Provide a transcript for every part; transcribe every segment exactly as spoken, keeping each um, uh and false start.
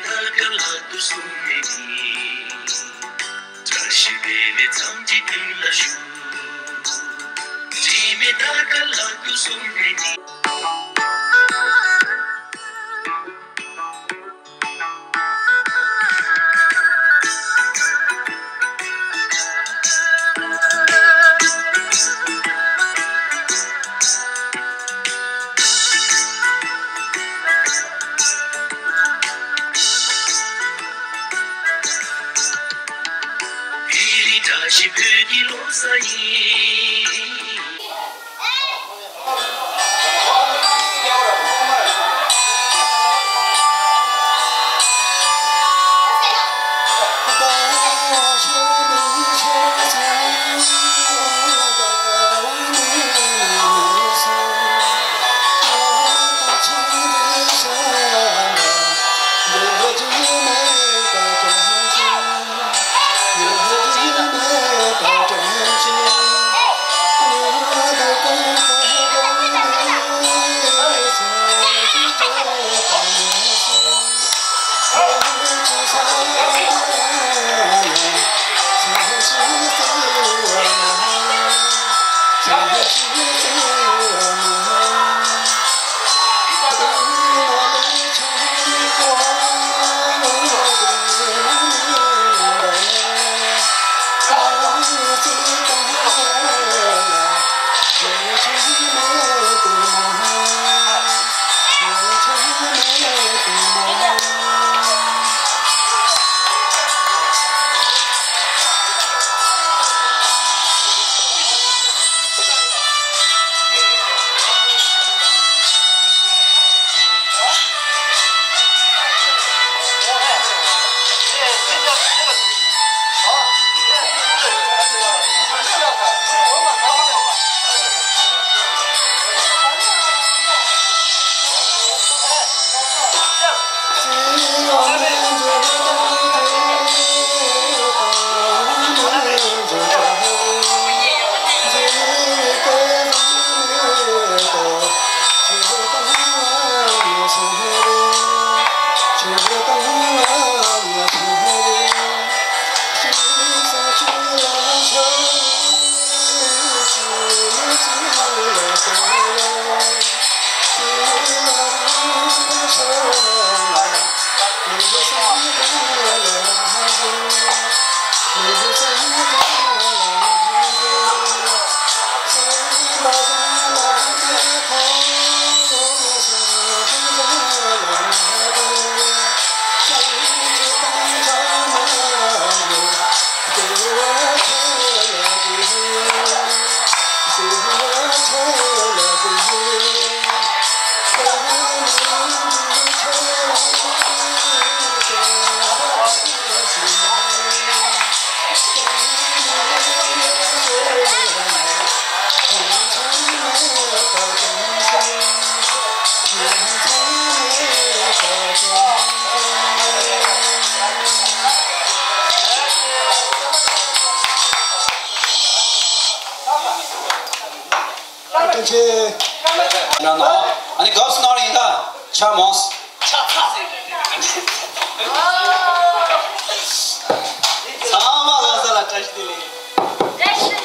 ཐར་ཀ་ལག་ཏུ་བཟུང་ནས་ནི། བཀྲ་ཤིས་བདེ་ལེགས་ཚང་གཅིག་ཀུན་ལ་ཞུ། དྲི་མེད་ཐར་ཀ་ལག་ཏུ་བཟུང་ནས་ནི། བོད་ཀྱི་ལོ་གསར་ཡིན། བཀྲ་ཤིས། ན་ནོ། ཨ་ནི་དགའ་བསུ་གནང་རིང་ད་ཆ་མོང་། ཆ་ཚ་ཟེར། ཚང་མ་ལ་ས་ལ་བཀྲ་ཤིས་བདེ་ལེགས།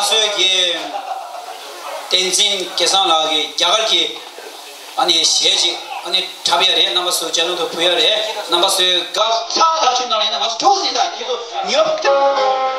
ཚོས་ཀྱི་བསྟན་འཛིན་སྐལ་བཟང་ལགས་ཀྱིས་རྒྱ་གར་གྱི་ཨ་ནི་གཞས་ཅིག་ཨ་ནི་འཁྲབ་ཡ་རེད། རྣམ་པ་ཚོའི་སྤྱན་ལམ་དུ་ཕུལ་ཡ་རེད། རྣམ་པ་ཚོའི་དགའ་ཚ་ཐག་ཆོད་གནང་ཡིན་ན་ང་ཚོ་ཐུགས་ཟིན་དང་ཁྱེད་ཚོ་ཉོབ། ད་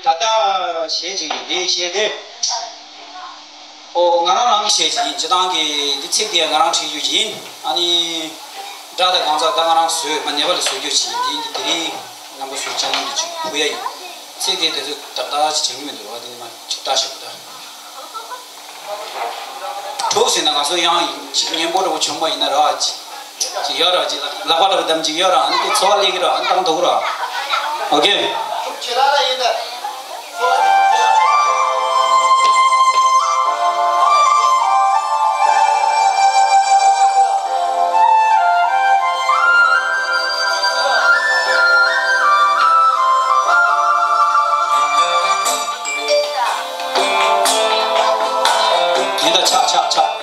ལྟ་གཞས་ཅིག་ཡིན། འདིའི་གཞས་དེ། ཨོ། ང་རང་རང་གི་གཞས་ཅིག་ཡིན། སྤྱིར་བཏང་གི་འདི་ཚིག་དེ་ང་རང་བྲིས་རྒྱུ་ཡིན། ཨ་ནི། སྒྲ་དང་གང་ཟག་ད་ང་རང་བཟོས་མ་ནེ་པ་ལ་བཟོ་རྒྱུ་ཅིག་ཡིན། འདི་འདི་དེ་རིང་རྣམ་པ་ཚོའི་སྤྱན་ལམ་དུ་ཅིག་ཕུལ་ཡ་ཡིན། ཚིག་དེ་དེ་ཚོ་ཏག་ཏག་ཅིག་བྱེད་ཀྱི་མི་འདུག་བ། དེ་ནི་མ་ཅིག་ལྟ་ཞིག་གོ་ད། གྲོགས་ཟེར་ན་ང་ཚོ་ཡང་ཅིག་གཉེན་པོ་འདྲ་བོ་བྱུང་བ་ཡིན་ན་ར་ཅིག་ཅིག་ཡོད་ར། ཅིག་ལག་པ་འདྲ་བོ་བསྡམས་ཅིག་ཡོད་ར། ཨ་ནི་དེ་ཚོར་བ་སླེབས་ཀྱི་ར། ཨ་ནི་བཏང་ཐུབ་ཀྱི་ར། ཨོ་ཁེ། ཡིན་ད་ཆག་ཆག་ཆག་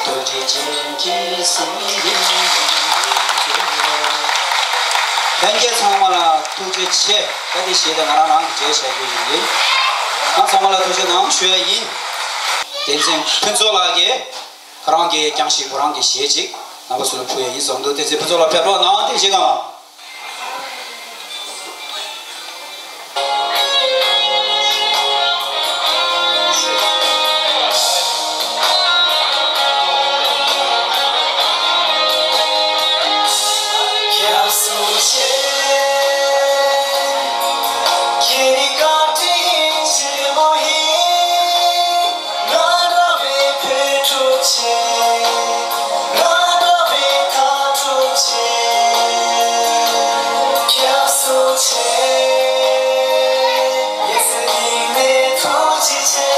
ཐུགས་རྗེ་ཅན་གྱི་སེམས་ཡིན་ལྷན་རྒྱས་ཚང་མ་ལ་ཐུགས་རྗེ་ཆེ། ད་འདི་གཞས་དེ་ང་རང་རང་གིས་བྲིས་བཞག་རྒྱུ་ཞིག་ཡིན། ང་ཚང་མ་ལ་ཐུགས་རྗེ་གནང་ཞུ་ཡ་ཡིན། བསྟན་འཛིན་ཕུན་ཚོགས་ལགས་ཀྱིས་ཁོ་རང་གིས་བསྐྱངས་ཤིག་ཁོ་རང་གི་གཞས་ཅིག་རྣམ་པ་ཚོ་ལ་ཕུལ་ཡ་ཡིན་བསམ་འདུག་བསྟན་འཛིན་ཕུན་ཚོགས་ལགས་ཕེབས་རོགས་གནང་། བསྟན་འཛིན་གང་། ང་འདྲ་བའི་ཕོ་ཕྲུག་ཅིག་ང་འདྲ་བའི་དྭ་ཕྲུག་ཅིག་སྐྱབས་སུ་མཆི། ངའི་སེམས་གཏིང་ནས་ཐུགས་རྗེ་ཆེ།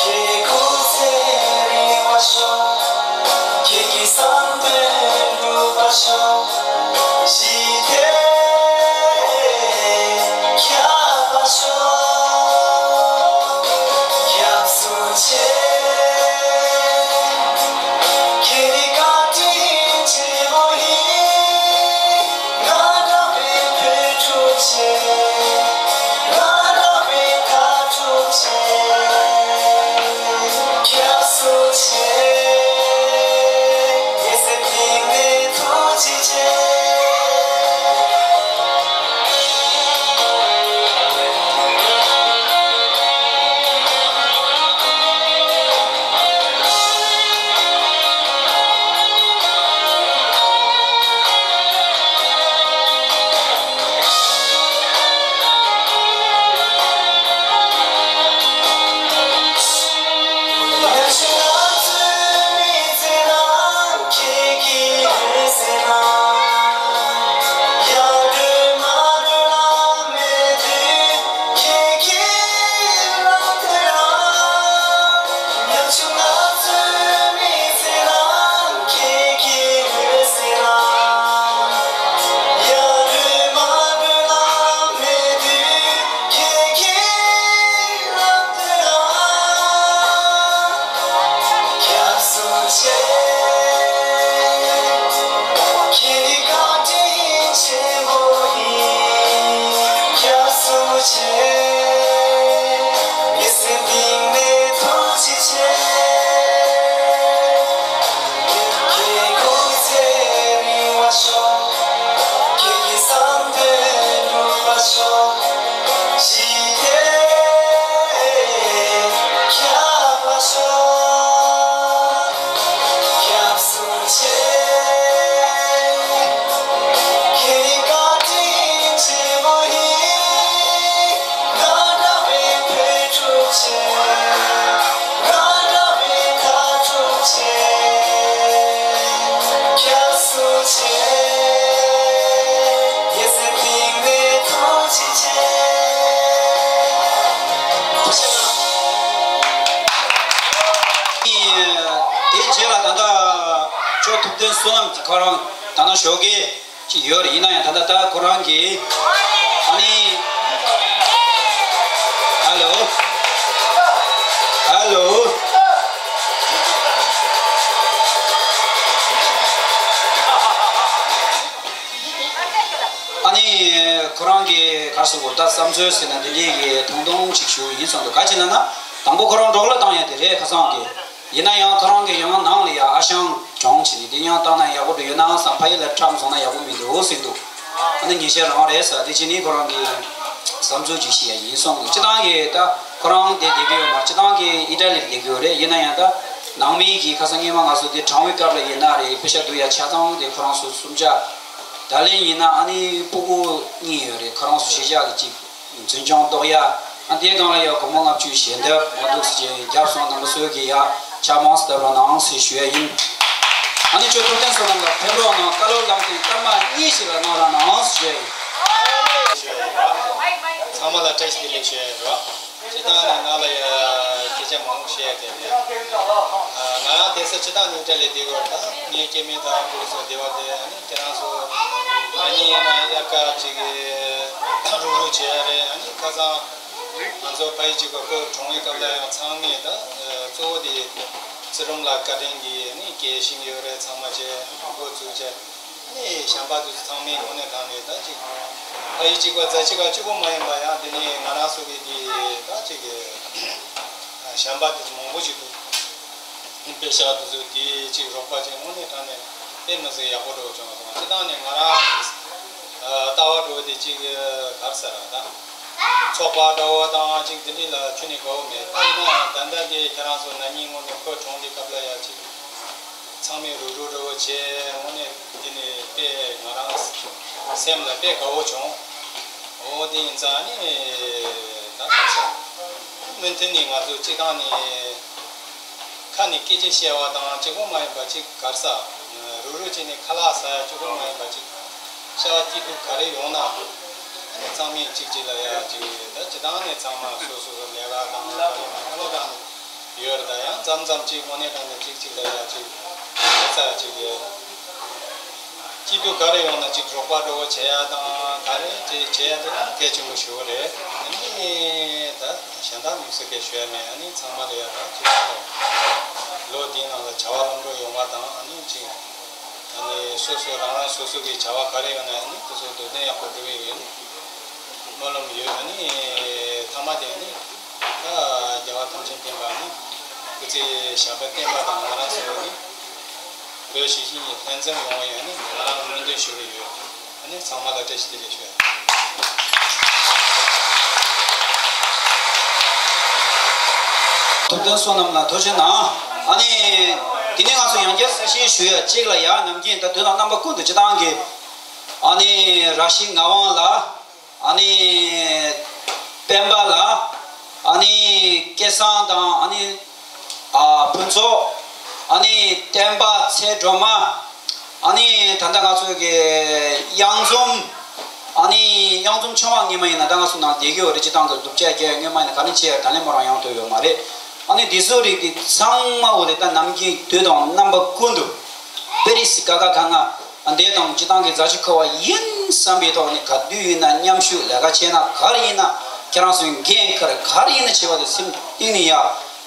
ཁྱེད་སྐུ་ཚེ་རིང་བར་ཤོག་ཁྱེད་ཀྱི་བསམ་དོན་འགྲུབ་པར་ཤོག་ཞི་བདེ་ཁྱབ་པར་ཤོག་སྐྱབས་སུ་མཆི། ཁྱེད་ནི་བཀའ་དྲིན་ཆེན་པོ་ཡིན། ང་འདྲ་བའི་བུ་ཕྲུག་ཅིག་ང་འདྲ་བའི་དྭ་ཕྲུག་ཅིག་སྐྱབས་སུ་མཆི། ངའི་སེམས་གཏིང་ནས་ཐུགས་རྗེ་ཆེ། སྐྱབས་སུ་མཆི། ཁྱེད་ནི་བཀའ་དྲིན་ཆེན་པོ་ཡིན། སྐྱབས་སུ་མཆི། ངའི་སེམས་གཏིང་ནས་ཐུགས་རྗེ་ཆེ། ཁྱེད་སྐུ་ཚེ་རིང་བར་ཤོག་ཁྱེད་ཀྱི་བསམ་དོན་འགྲུབ་པར་ཤོག་ཞི་བདེ་ཁྱབ་པར་ཤོག་སྐྱབས་སུ་མཆི། ཁྱེད་ནི་བཀའ་དྲིན་ཆེན་པོ་ཡིན། ང་འདྲ་བའི་བུ་ཕྲུག་ཅིག་ང་འདྲ་བའི་དྭ་ཕྲུག་ཅིག་སྐྱབས་སུ་མཆི། ངའི་སེམས་གཏིང་ནས་ཐུགས་རྗེ་ཆེ། ཐུགས་རྗེ་གནང་། དེའི་རྗེས་ལ་ད་ལྟ་ཅོ་ཐུབ་བསྟན་བསོད་ནམས་ཁོ་རང་ད་ལྟ་ཞོགས་ཀས་ཅིག་ཡོད་རེད། ཡིན་ན་ཡང་ད་ལྟ་ད་ཁོ་རང་གིས་ཨ་ནི། ཧ་ལོ། ཧ་ལོ། ཨ་ནི་ཁོ་རང་གི་ག་རེ་ཟེར་དགོས། ད་བསམ་ཚུལ་ཟེར་ན་འདི་འདྲའི་གི་ཐུང་ཐུང་ཅིག་ཞུ་ཡིན་བསམ་འདུག་ག་ཅི་ལབ་ན་དང་པོ་ཁོ་རང་འབྲོག་ལ་བཏང་ཡ་དེ་རེད། ཁ་སང་གི་ཡིན་ན་ཡང་ཁོ་རང་གི་ཡང་ནང་ལ་ཡ་ཨ་ཞང་གྲོངས་བྱས་ནས་དེ་ཡང་བཏང་ན་ཡག་པོ་འདུག་ཡོད་ནའང་བསམ་ཕ་ཡུལ་ལ་ཁྲམ་སོང་ན་ཡག་པོ་མི་འདུག་ཟེར་འདུག་ཨ་ནི་ཉེས་ཆད་རང་རེད་ཟེར། དེ་བྱས་ནས་ཁོ་རང་གི་བསམ་ཚུལ་ཅིག་བཤད་ཡ་ཡིན་བསམ་འདུག་སྤྱིར་བཏང་གི་ད་ཁོ་རང་དེ་བསྡད་ཀྱི་ཡོད་མ་རེད། སྤྱིར་བཏང་གི་ཨི་ཊ་ལི་ལ་བསྡད་ཀྱི་ཡོད་རེད། ཡིན་ན་ཡང་ད་ནང་མི་གི་ཁ་སང་སྔས་མ་ང་ཚོ་དེ་གྲོངས་པའི་སྐབས་ལ་ཡིན་ན་རེད། པེ་ཤ་བསྡུ་ཡ་ཆ་ཚང་དེ་ཁོ་རང་ཚོ་གསུམ་ཆ། ད་ལན་ཡིན་ན་ཨ་ནི་སྤུ་གུ་གཉིས་ཡོད་རེད། ཁོ་རང་ཚོ་གཞིས་ཆགས་ཀྱི་གཅིག་འཛིན་སྐྱོང་གཏོགས་ཡ། ཨ་དེའི་སྒང་ལ་ཡ་སྒོར་མོ་ལྔ་བཅུ་ཞལ་འདེབས་མ་འདུག་ཟེར་བྱས་བརྒྱབ་སོང་། རྣམ་པ་ཚོས་ཀྱི་ཡ་ཆ་མང་ཙམ་བཏབ་རོགས་གནང་ཟེར་ཞུ་ཡ་ཡིན། ཨ་ནི་ཅོ་ཐུབ་བསྟན་བསོད་ནམས་ལགས་ཕེབས་རོགས་གནང་། བཀའ་སློབ་ལམ་སྟོན་སྐར་མ་གཉིས་ཤིག་ལ་གནང་རོགས་གནང་ཟེར་ཞུ་ཡ་ཡིན། ཚང་མ་ལ་བཀྲ་ཤིས་བདེ་ལེགས་ཞུ་ཡ་ཡིན་རོགས། སྤྱིར་བཏང་ནས་ང་ལ་ཡ་སྐད་ཆ་མང་པོ་བཤད་ཡ་དེ་རེད། ང་རང་དེང་སང་སྤྱིར་བཏང་ནས་ཨི་ཊ་ལི་བསྡད་ཡོད་རེད། ད་ངའི་སྐྱེ་དམན་དང་ཕྲུ་གུ་ཚོ་བསྡད་པ་དེ་ཨ་ནི་ཁྱེད་རང་ཚོ་ང་གཉིས་ཡིན་ན་དབྱར་ཁ་ཅིག་གི་རུབ་རུབ་བྱེད་ཡ་རེད། ཨ་ནི་ཁ་སང་ ང་ཚོ་ཕ་ཡུལ་གཅིག་པ་ཁོ་གྲོངས་པའི་སྐབས་ལ་ཡང་ཚང་མས་ད་གཙོ་བོ་དེ་ཚེ་རིང་ལགས་བཀའ་དྲིན་གྱིས་ནི་གད་ཤིང་ཡོད་རེད། ཚང་མ་བྱས་འགོ་བཙུགས་བྱས་ནི་གཞན་པ་དེ་ཚོ་ཚང་མའི་ངོས་ནས་གང་ནས་ད་ཅིག་ཕ་ཡུལ་གཅིག་པ་རྫ་ཆུ་ཁ་གཅིག་པོ་མ་ཡིན་པ་ཡང་དེ་ནས་ང་རང་ཚོ་གི་དེ་ད་ཅིག་གཞན་པ་དེ་ཚོ་མང་པོ་ཞིག་འདུག་དཔེ་བཞག་དུས་ཚོད་འདི་གཅིག་རོགས་པ་ཅིག་དངོས་གནས་དྲང་གནས་དཔེ་མི་སྲིད་ཡག་པོ་འགྲོ་བྱུང་སོང་། སྤྱི་བཏང་ནས་ང་རང་ལྟ་བ་འགྲོ་དེ་གཅིག་གར་ས་ར་ད་ཚོགས་པ་འདྲ་བོ་དང་གཅིག་དེ་འདྲ་ལ་ཁྱོན་ནས་དགའ་བོ་མེད། ད་ཡིན་ན་ཡང་ད་ལྟ་དེ་ཁྱེད་རང་ཚོ་ན་ནིང་དངོས་གནས་ཁོ་གྲོངས་དུས་སྐབས་ལ་ཡ་གཅིག་ཚང་མས་རུབ་རུབ་འདྲ་བོ་བྱས་དངོས་གནས་དེ་ནས་དཔེ་ང་རང་སེམས་ལ་དཔེ་དགའ་བོ་བྱུང་། འོ་དེ་ཡིན་ཙང་ནི་ད་ག་ས་མུ་མཐུད་ནས་ང་ཚོ་སྤྱི་བཏང་ནས། ཁ་ནས་སྐད་ཆ་བཤད་པ་དང་གཅིག་པོ་མ་ཡིན་པ་གཅིག་གར་ས། རུ་རུ་བྱས་ནས་ཁ་ལག་ཟ་ཡ་གཅིག་པོ་མ་ཡིན་པ་གཅིག་བྱ་བ་སྐྱིད་སྡུག་ག་རེ་ཡོང་ན། ཚང་མས་གཅིག་གཅིག་ལ་ཡ་གཅིག་ད་སྤྱི་བཏང་ནས་ཚང་མ་སོ་སོ་སོ་ལས་ཀ་དང་ག་རེ་མ་རེ་དང་ཡོད་རེད། ད་ཡང་མཚམས་མཚམས་གཅིག་དངོས་གནས་དྲང་གནས་གཅིག་གཅིག་ལ་ཡ་གཅིག་ལ་ས་གཅིག་ཡོད། སྐྱིད་སྡུག་ག་རེ་ཡོང་ན་གཅིག་རོགས་པ་འདྲ་བོ་བྱེད་ཡ་དང་ག་རེ་དེ་བྱེད་ཡ་དེ་ཡང་གལ་ཆེན་པོ་ཞིག་རེད། ཨ་ནི་ད་གཞན་དག་དམིགས་བསལ་གལ་ཞུ་ཡ་མེད། ཨ་ནི་ཚང་མ་ལ་ཡ་ད་གཅིག་ལོ་འདིའི་ནང་ལ་བྱ་བ་ལམ་འགྲོ་ཡོང་བ་དང་ཨ་ནི་གཅིག་ཨ་ནི་སོ་སོ་རང་རང་སོ་སོ་གི་བྱ་བ་ག་རེ་ཡོད་ན་ཨ་ནི་དེ་ཚོ་དོན་ལྡན་ཡག་པོ་འགྲུབ་ཡོང་སྨོན་ལམ་ཡོད། ཨ་ནི་ཐ་མ་དེ་ཨ་ནི། ད་རྒྱལ་བ་ཐམས་ཅད་མཁྱེན་པ་ནི་སྐུ་ཚེ་ཞབས་པད་བརྟན་པ་དང་ང་རང་ཚོ་ནི་བོད་གཞིས་བྱེས་གཉིས་ལྷན་འཛོམས་ཡོང་བ་ཡིན་ནི་ང་རང་སྨོན་འདུན་ཞུ་གི་ཡོད། ཨ་ནི་ཚང་མ་ལ་བཀྲ་ཤིས་བདེ་ལེགས་ཞུ་ཡ། ཐུབ་བསྟན་བསོད་ནམས་ལ་ཐུགས་རྗེ་གནང་། ཨ་ནི་དེ་ནས་ང་ཚོ་ཡང་བསྐྱར་གསལ་བཤད་ཞུ་ཡ་གཅིག་ལ་ཡ་ནམ་རྒྱུན་ད་དུས་དང་རྣམ་པ་ཀུན་ཏུ་སྤྱི་བཏང་གི་ཨ་ནི་ར་ཤི་ངག་དབང་ལ། ཨ་ནི་སྤེན་པ་ལགས། ཨ་ནི་སྐལ་བཟང་དང་ཨ་ནི་ཨ་ཕུན་ཚོགས། ཨ་ནི་བསྟན་པ་ཚེ་སྒྲོལ་མ། ཨ་ནི་ད་ལྟ་ང་ཚོ་གི་གཡང་འཛོམས། ཨ་ནི་གཡང་འཛོམས་ཆུང་བ་སྔོན་མ་ཡིན་ན་ད་ང་ཚོ་ནང་བསྡད་ཀྱི་ཡོད་རེད། སྤྱི་བཏང་དུ་སྡུག་ཅག་རྒྱག་སྔོན་མ་ཡིན་ན་ག་ནས་བྱས་ད་ལན་མོ་རང་ཡོང་ཐུབ་ཡོད་མ་རེད། ཨ་ནི་འདི་ཚོ་རིགས་འདི་ཚང་མ་འོ་རེད། ད་ནམ་རྒྱུན་དུས་དང་རྣམ་པ་ཀུན་ཏུ་དཔེ་རིས་སི་ཀ་ཁ་ག་ང་འདས་དང་སྤྱི་བཏང་གི་རྫ་ཆུ་ཁ་བ་ཡིན་བསམ་པའི་ཐོག་ནས་ག་དུས་ཡིན་ན་མཉམ་ཞུགས་ལས་ཀ་བྱས་ན་ག་རེ་ཡིན་ན་ཁྱེད་རང་ཚོའི་འགན་ཁུར་ག་རེ་ཡིན་ན་བྱེད་པ་དེ་སེམས་གཏིང་ནས་ཡ།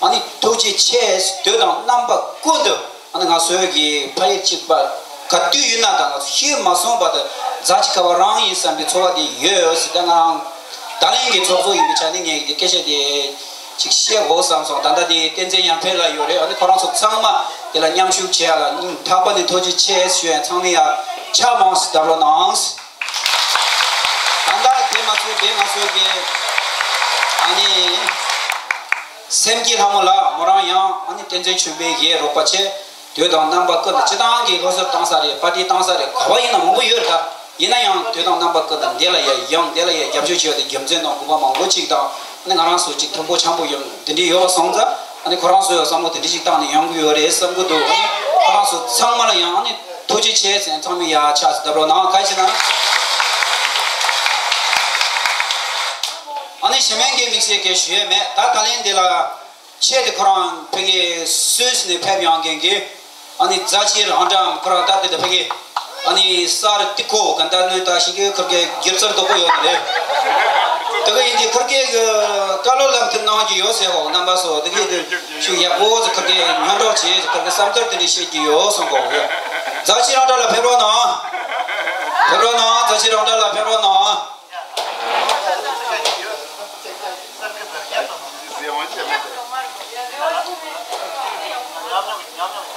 ཨ་ནི་ཐུགས་རྗེ་ཆེ། དུས་དང་རྣམ་པ་ཀུན་ཏུ་ཨ་ནི་ང་ཚོའི་གི་ཕ་ཡུལ་གཅིག་པ་ག་དུས་ཡིན་ན་ད་ང་ཚོ་ཤི་མ་སོང་བར་དུ་རྫ་ཆུ་ཁ་བ་རང་ཡིན་བསམ་པའི་ཚོར་བ་དེ་ཡོད་ཟེར། ད་ང་རང་ད་ལན་གྱི་ཚོགས་གཙོ་ཡིན་པའི་ཆ་ནས་ངས་འདི་སྐད་ཆ་དེ་ཅིག་བཤད་དགོས་བསམ་སོང་། ད་ལྟ་དེ་བསྟན་འཛིན་ཡར་འཕེལ་ལགས་ཡོད་རེད། ཨ་ནི་ཁོ་རང་ཚོ་ཚང་མ་དེ་ལ་མཉམ་ཞུགས་བྱེད་ཡ་ལ་སྙིང་ཐག་པ་ནས་ཐུགས་རྗེ་ཆེ་ཞུ་ཡ། ཚང་མས་ཡ་ཕྱག་མང་ཙམ་བརྡབ་རོགས་གནང་། ད་ལྟ་དེ་མ་ཚད་དེ་ང་ཚོའི་གི་ཨ་ནི་སེམས་ཀྱི་ལྷ་མོ་ལགས་མོ་རང་ཡང་ཨ་ནི་བསྟན་འཛིན་ཆོས་འཕེལ་གྱི་རོགས་པ་བྱས། དུས་དང་རྣམ་པ་ཀུན་ཏུ་སྤྱི་བཏང་གི་སློབ་གསོ་བཏང་ས་རེད། པར་ཊི་བཏང་ས་རེད། ག་བ་ཡིན་ན་མང་པོ་ཡོད་རེད། ད་ཡིན་ན་ཡང་དུས་དང་རྣམ་པ་ཀུན་ཏུ་འདི་ལ་ཡ་ཡང་འདི་ལ་ཡ་རྒྱབ་སྐྱོར་བྱེད་པ་དེ་རྒྱུ་མཚན་དང་དགོངས་པ་མང་པོ་ཅིག་དང་ཨ་ནི་ང་རང་ཚོ་ཅིག་མཐུན་པོ་འཆམ་པོ་ཡོང་འདི་འདྲའི་ཡོད་པ་སོང་ཙང་ཨ་ནི་ཁོ་རང་ཚོ་ཡང་བསམ་བློ་དེ་འདྲ་ཅིག་བཏང་ནས་ཡོང་གི་ཡོད་རེད་བསམ་གི་འདུག་ཨ་ནི་ཁོ་རང་ཚོ་ཚང་མ་ལ་ཡང་ཨ་ནི་ཐུགས་རྗེ་ཆེ་ཟེར། ཚང་མས་ཡ་ཕྱག་ཙམ་བརྡབ་རོགས་གནང་། ག་ཅི་ན། ཨ་ནི་གཞན་མའི་གི་དམིགས་བསལ་གི་ཞུ་ཡས་མེད། ད་ད་ལན་འདི་ལ། ཆེད་དུ་ཁོ་རང་ཕ་གི་སུད་སི་ནས་ཕེབས་ཡོང་མཁན་གྱི་ཨ་ནི་རྫ་ཆུ་རང་འདྲ་ཁོ་རང་ད་དེ་ད་ཕ་གི་ཨ་ནི་སར་ཏི་ཀོ་ག་ད་ནོས་ད་ཤི་གི་ཁུར་གི་སྒྱུ་རྩལ་རྡོག་པོ་ཡོད་ནི་རེད། དེ་ག་ཡིན་དེ་ཁུར་གི་གི་བཀའ་སློབ་ལམ་སྟོན་གནང་གི་ཡོད་ཟེར་འོ། རྣམ་པ་ཚོ་དེ་གི་དེ་ཤུ་ཡག་པོ་ཟེར། ཁུར་གི་ཉོན་འགྲོགས་བྱེད་ཟེར། ཁུར་གི་བསམ་ཚུལ་དེ་འདྲ་བཤད་ཀྱི་ཡོད་གསུང་གོ། རྫ་ཆུ་རང་འདྲ་ལ་ཕེབས་རོགས་གནང་། ཕེབས་རོགས་གནང་། རྫ་ཆུ་རང་འདྲ་ལ་ཕེབས་རོགས་གནང་།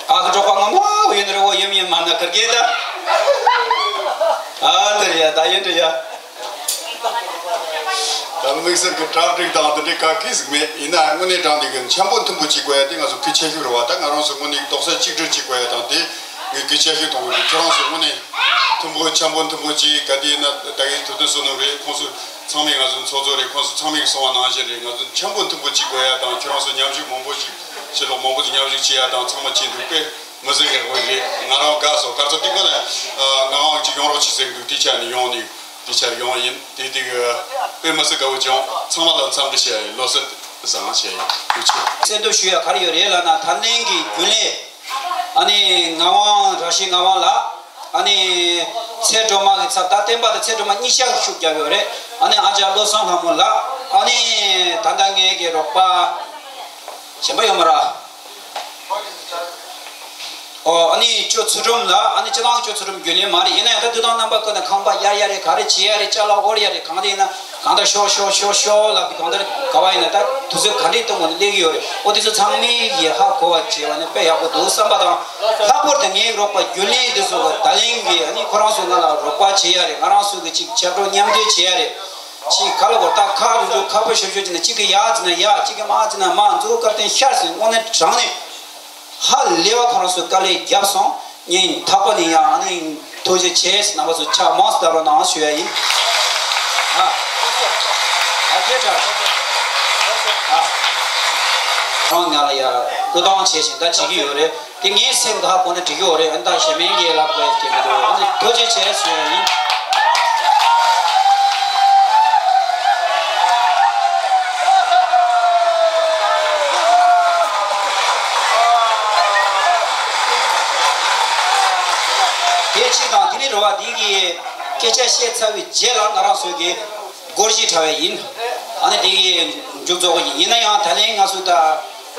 ཨ་ཁུ་གྲོགས་པོ་ངོ་མ་བོ་ཡིན་རེ་བོ་ཡིན་ཡིན་མ་ན་ཁར་གེ་ད། ཨ་འདི་རེད་ཡ། ད་ཡིན་འདྲ་ཡ། ད་དམིགས་བསལ་གྱི་གྲ་སྒྲིག་དང་འདི་འདྲའི་ག་གིས་མེད། ཡིན་ན་དངོས་གནས་དྲང་བདེན་གྱི་འཆམ་པོ་མཐུན་པོ་བྱེད་དགོས་ཡ་དེ་ང་ཚོ་གལ་ཆེ་ཤོས་རེད་བ། ད་ང་རང་ཚོ་དངོས་གནས་རྡོག་རྩ་གཅིག་སྒྲིལ་བྱེད་དགོས་ཡ་དང་དེ་ངས་གལ་ཆེ་ཤོས་མཐོང་གི་འདུག་ཁྱེད་རང་ཚོ་དངོས་གནས་མཐུན་པོ་འཆམ་པོ་མཐུན་པོ་བྱེད། ག་དེ་ཡིན་ན་ད་གིན་ཐུབ་བསྟན་བསོད་ནམས་རེད། ཁོང་ཚོ་ཚང་མས་ང་ཚོ་ཚོགས་གཙོ་རེད། ཁོང་ཚོ་ཚང་མས་གསུང་བ་ནང་བཞིན་རེད། ང་ཚོ་འཆམ་པོ་མཐུན་པོ་བྱེད་དགོས་ཡ་དང་ཁྱེད་རང་ཚོ་མཉམ་ཞུགས་མང་པོ་ཞིག་ཕྱི་ལོགས་མང་པོ་ཞིག་མཉམ་ཞུགས་བྱེད་ཡ་དང་ཚང་མ་བྱེད་འདུག་དཔེ་མི་སྲིད་ཡག་པོ་རེད། ང་རང་དགའ་སོང་། ག་ཚོད་ཏིག་ཙམ་ནས་ང་རང་ཅིག་ཡོང་རོགས་བྱེད་ཟེར་གི་འདུག་དེ་ཆ་ནས་ཡོང་ནས་དེ་ཆར་ཡོང་ཡིན། དེ་དེ་གི་དཔེ་མི་སྲིད་དགའ་བོ་བྱུང་། ཚང་མ་ལ་འཚམས་འདྲི་བྱེད་ཡ་ཡིན། ལོ་གསར་བཟང་བྱེད་ཡ་ཡིན། ཐུགས་རྗེ་ཆེ། གསལ་འདེབས་ཞུ་ཡ་ག་རེ་ཡོད་རེད་ལབ་ན། ད་ལན་གྱི་རྒྱུན་ལས་ཨ་ནི་ངག་དབང་ར་ཤི་ངག་དབང་ལགས། ཨ་ནི་ཚེ་སྒྲོལ་མ་གི་ཚབ། ད་བསྟན་པ་དང་ཚེ་སྒྲོལ་མ་གཉིས་ཆ་ཤུགས་རྒྱབ་ཡོད་རེད། ཨ་ནི་ཨ་ཅག་བློ་བཟང་ལྷ་མོ་ལགས། ཨ་ནི་ད་ལྟ་ངའི་གི་རོགས་པ་གཞན་པ་ཡོད་མ་རེད། ཨོ་ཨ་ནི་ཅོ་ཚུལ་ཁྲིམས་ལ་ཨ་ནི་སྤྱི་བཏང་ཅོ་ཚུལ་ཁྲིམས་རྒྱུན་ལས་མ་རེད། ཡིན་ན་ཡང་ད་དུས་དང་རྣམ་པ་ཀུན་ནས་ཁང་པ་གཡར་ཡ་རེད། ག་རེ་བྱེད་ཡ་རེད། ཅ་ལག་དབོར་ཡ་རེད། གང་དེ་ཡིན་ན་གང་ལྟར་ཤོག་ཤོག་ཤོག་ཤོག་ལབ་གང་ལྟར་ག་བ་ཡིན་ན་ད་དུས་ཚོད་ག་འདྲའི་སྟོང་བ་ནས་སླེབས་ཀྱི་ཡོད་རེད། ཨོ་དེ་ཚོ་ཚང་མས་ཡི་ཧ་གོ་བ་བྱས་པ་ནི་དཔེ་ཡག་པོ་འདུག་བསམ་པ་དང་། ལྷག་པར་དུ་ངའི་རོགས་པ་རྒྱུན་ལས་དེ་ཚོ་གི་ད་ལན་གི་ཨ་ནི་ཁོ་རང་ཚོས་ང་ལ་རོགས་པ་བྱེད་ཡ་རེད། ང་རང་ཚོ་གི་ཅིག་ཕྱག་རོགས་མཉམ་འབྲེལ་བྱེད་ཡ་རེད། ཅིག་ག་ལ་བོར་ད་ཁ་རུ་རུ་ཁ་པོ་ཤོར་ཤོར་བྱས་ནས་གཅིག་གི་ཡ་བྱས་ན་ཡ། གཅིག་གི་མ་བྱས་ན་མ། མཛུབ་གུ་སྟེང་ཤར་ཟིན་དངོས་གནས་དྲང་ནས་ཧ་ལས་པ་ཁོ་རང་ཚོས་དཀའ་ལས་བརྒྱབ་སོང་། ཉིན་ཐག་པ་ནས་ཡང་ཨ་ནི་ཐུགས་རྗེ་ཆེ། རྣམ་པ་ཚོ་ཕྱག་མང་ཙམ་བརྡབ་རོགས་གནང་ཞུ་ཡ་ཡིན། ཨ། ཨ་ཁྱེད་དྲ། ཨ། ཁོང་ང་ལ་ཡ་སྐུ་གདུང་བྱེད་བཞིན་ད་བྱེད་ཀྱི་ཡོད་རེད། དེ་ངའི་སེམས་ཁ་གོ་ན་འགྲིག་གི་ཡོད་རེད། ཨ་ནི་ད་གཞན་མིན་གྱི་ལབ་དགོས་ཀྱི་མི་འདུག་ཨ་ནི་ཐུགས་རྗེ་ཆེ་ཞུ་ཡ་ཡིན། དེ་གཅིག་དང་དེ་ནས་རེད་བ། འདི་གི་སྐད་ཆ་བཤད་ཚར་བའི་རྗེས་ལ་ང་རང་ཚོའི་གི་སྒོར་གཞས་འཁྲབ་པ་ཡིན། ཨ་ནི་དེ་གི་མཇུག་རྫོགས་ཡིན། ཡིན་ན་ཡང་ད་ལན་ང་ཚོ་ད་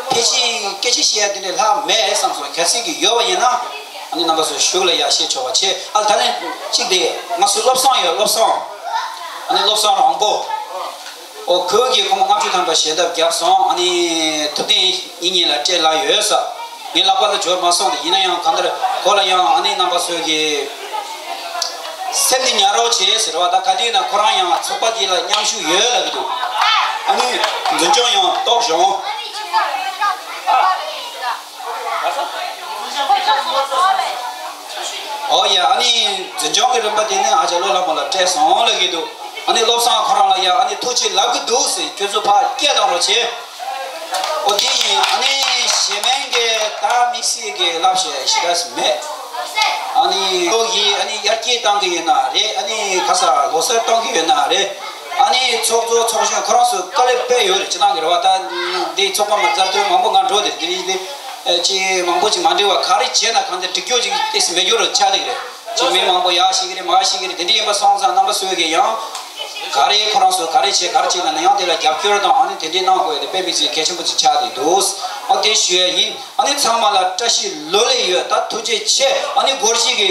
ཕལ་ཆེར་སྐད་ཆ་བཤད་ཡ་དེ་འདྲ་ལྷག་མེད་བསམ་སོང་། གལ་སྲིད་ཀྱི་ཡོད་པ་ཡིན་ན་ཨ་ནི་རྣམ་པ་ཚོ་གཞུག་ལ་ཡར་བཤད་ཆོག་པ་བྱེད། ཨ་ད་ལན་གཅིག་དེ་ང་ཚོ་བློ་བཟང་ཡོད། བློ་བཟང་། ཨ་ནི་བློ་བཟང་རང་པོ། ཨོ་ཁོས་ཀྱིས་སྒོར་མོ་ལྔ་བཅུ་ཐམ་པ་ཞལ་འདེབས་བརྒྱབ་སོང་། ཨ་ནི་ཐུབ་བསྟན་ཡིན་ཉིན་ལ་སྤྲད་ལ་ཡོད་ས། ངའི་ལག་པ་ལ་འབྱོར་མ་སོང་། དེ་ཡིན་ན་ཡང་གང་ལྟར་ཁོ་ལ་ཡང་ཨ་ནི་རྣམ་པ་ཚོས་ཀྱི་སེམས་ནི་ཉར་རོགས་བྱེད་ཟེར་བ་དང་། ག་དུས་ན་ཁོ་རང་ཡང་ཚོགས་པ་འདི་ལ་མཉམ་ཞུགས་ཡོད་ལབ་ཀྱི་འདུག་ཨ་ནི་འཛིན་སྐྱོང་ཡང་གཏོགས་བྱུང་། ཨོ་ཡ། ཨ་ནི་འཛིན་སྐྱོང་གི་རིམ་པ་དེ་ནི་ཨ་ཅག་བློ་ལྷ་མོ་ལ་སྤྲད་སོང་ལབ་ཀྱི་འདུག་ཨ་ནི་བློ་བཟང་ཁོ་རང་ལ་ཡ་ཨ་ནི་ཐུགས་རྗེ་ལབ་ཀྱི་འདུག་ཟེར། ཁྱོད་ཚོ་ཕར་སྐད་བཏང་རོགས་བྱེད། ཨོ་དེ་ཡིན། ཨ་ནི་གཞན་མིན་གྱི་ད་དམིགས་བསལ་གྱི་ལབ་བཤད་ཞེ་དྲག་མེད། ཨ་ནི་ལོ་གི་ཨ་ནི་ཡར་རྒྱས་གཏང་གི་ཡོད་ན་རེད། ཨ་ནི་ཁ་ས་ལོ་གསར་གཏོང་གི་ཡོད་ན་རེད། ཨ་ནི་ཚོགས་གཙོ་ཚོགས་གཞོན་ཁོ་རང་ཚོ་དཀའ་ལས་དཔེ་ཡོད་རེད། སྤྱི་བཏང་གི་རེད་བ། ད་འདི་ཚོགས་པ་མ་མཛད་དུས་མང་པོ་ང་འགྲོ་དེ་དེ་རིང་འདི་ཅི་མང་པོ་ཅིག་མ་འགྲིག་བ། ག་རེ་བྱས་ན་གང་ལྟར་འགྲིག་རྒྱུ་ཅིག་ཏོག་ཙམ་མེད་རྒྱུ་རེད་ཆགས་བསྡད་ཀྱི་རེད། ཅིག་མི་མང་པོ་ཡར་ཞིག་གི་རེད་མར་ཞིག་གི་རེད། དེ་འདྲ་ཡིན་པ་སོང་ཙང་རྣམ་པ་ཚོས་ཀྱི་ཡང་ག་རེ་ཁོ་རང་ཚོ་ག་རེ་བྱས་ག་རེ་བྱས་ན་ན་ཡང་དེ་ལ་རྒྱབ་སྐྱོར་དང་ཨ་ནི་དེ་འདྲའི་གནང་དགོས་དེ་དཔེ་མི་སྲིད་གལ་ཆེན་པོ་ཅིག་ཆགས་བསྡད་འདུག་ཨ་དེ་ཞུ་ཡ་ཡིན། ཨ་ནི་ཚང་མ་ལ་བཀྲ་ཤིས་ལོ་ལེགས་ཡོད། ད་ཐུགས་རྗེ་ཆེ། ཨ་ནི་སྒོར་གཞས་ཀྱི་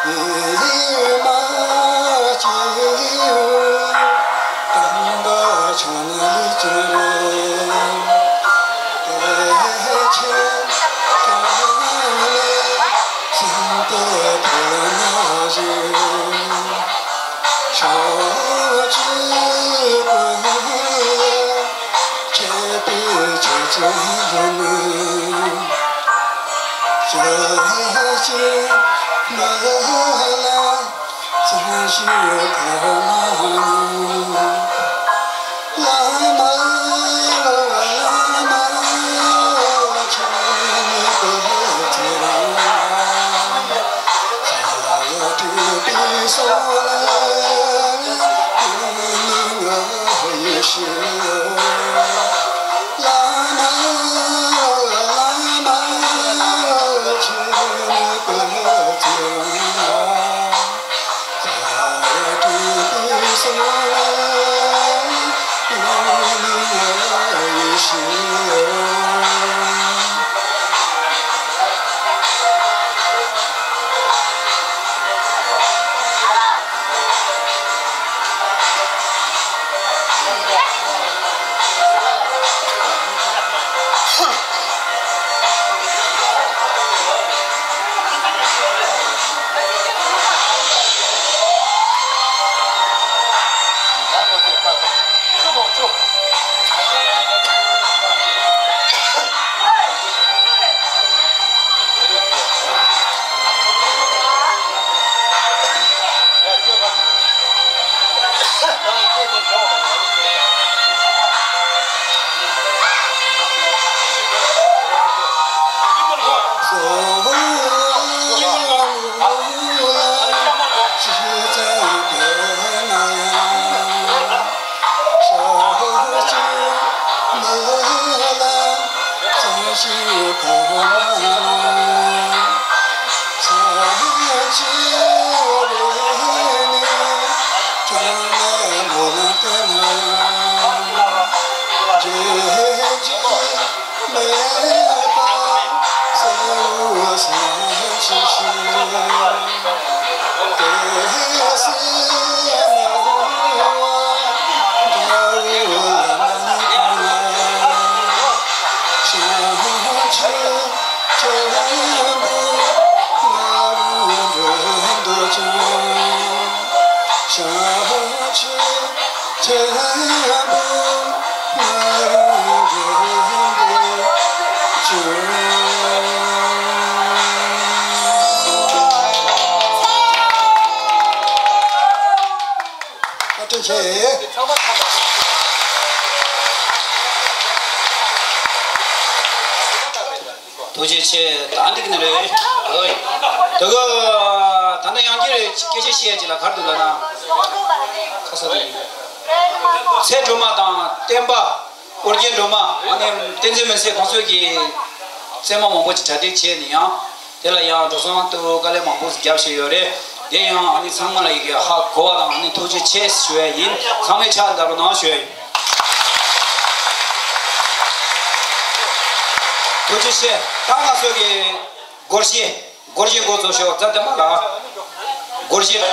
བཀའ་དྲིན་ཆེ། ཐུགས་རྗེ་ཆེ། ད་འགྲིག་ནི་རེད། ཨོ་ཡ། དེ་ག་ད་ལྟ་ཡང་བསྐྱར་སྐད་ཆ་བཤད་ཡ་ཅིག་ལ་ག་རེ་འདུག་ལབ་ན། ཁ་ས་དེ་ཡིན། ཚེ་སྒྲོལ་མ་དང་བསྟན་པ། ཨོ་རྒྱན་སྒྲོལ་མ། ཨ་ནི་བསྟན་འཛིན་མུན་སེལ་ཁོང་ཚོས་ཀྱི་རྩེད་མོ་མང་པོ་ཅིག་གྲ་སྒྲིག་བྱས་ནས་ཡང་། དེ་ལ་ཡང་འགྲོ་སོང་དུ་དཀའ་ལས་མང་པོ་ཞིག་བརྒྱབ་བཞག་ཡོད་རེད། དེ་ཡང་ཨ་ནི་ཚང་མ་ལ་ཡི་གེ་ཧ་གོ་བ་དང་ཨ་ནི་ཐུགས་རྗེ་ཆེ་ཞུ་ཡ་ཡིན། ཚང་མས་ཕྱག་འདར་རོགས་གནང་ཞུ་ཡ་ཡིན། ཐུགས་རྗེ་ཆེ། ད་ང་ཚོ་གི་སྒོར་གཞས། སྒོར་གཞས་འགོ་ཚུགས་ཤོག་རྩ་དེ་མ་ལ། སྒོར་གཞས།